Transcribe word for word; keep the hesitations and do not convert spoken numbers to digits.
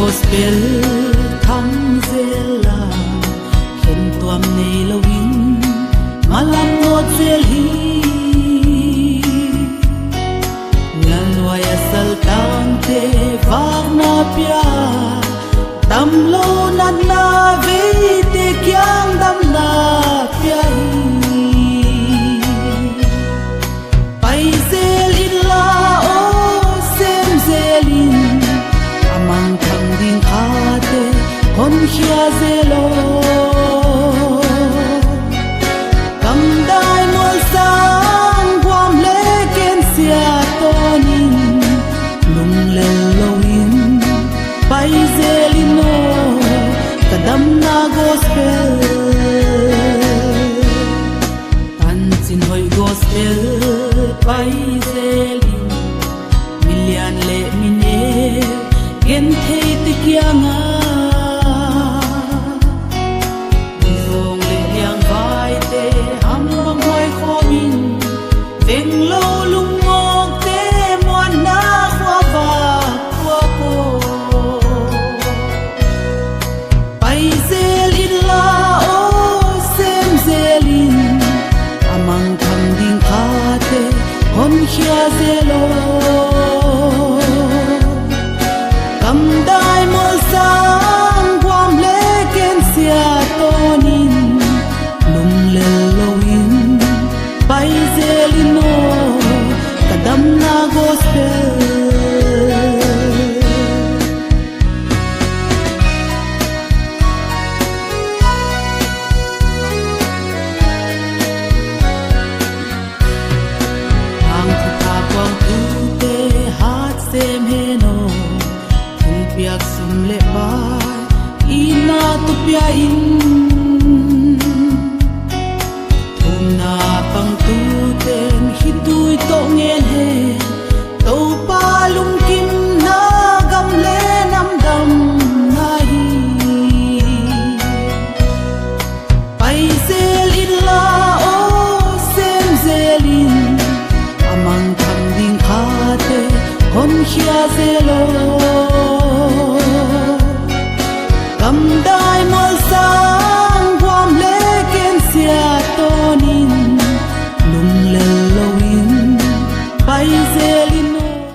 Gospel thang zel a, khentuam nei loin malam nawt zel hi. Ngalnuai a saltangte vakna pia, tam lo natna veite kiang damna pia hi. Pai zel inla aw, sem zel in, a mangthang ding khate honkhia zel aw. Gamdai mualsang guam le gensia tawnin, lunglel loin pai zel in aw, ka damna gospel. Tancin hoih gospel pai zel in, milian le mineu gentheite kiangah, mizawng le liangvaite hamham huai khawmin, veng lo lungmawkte muanna khuavak khuapaw. Pai zel inla aw, sem zel in, a mangthang ding khate honkhia zel aw. Gamdai mualsang guam le gensia tawnin, lunglel loin pai zel in aw, ka damna gospel. Ang thupha kuangtute hat sem hen aw, thilpiak sum le pai itna tawh pia in. Thumna pangtuten khitui tawh ngen hen, Topa lungkimna gam le nam damna hi. Pai zel inla aw, sem zel in, a mangthang ding khate honkhia zel aw. Gamdai mualsang guam le gensia tawnin, lunglel loin pai zel in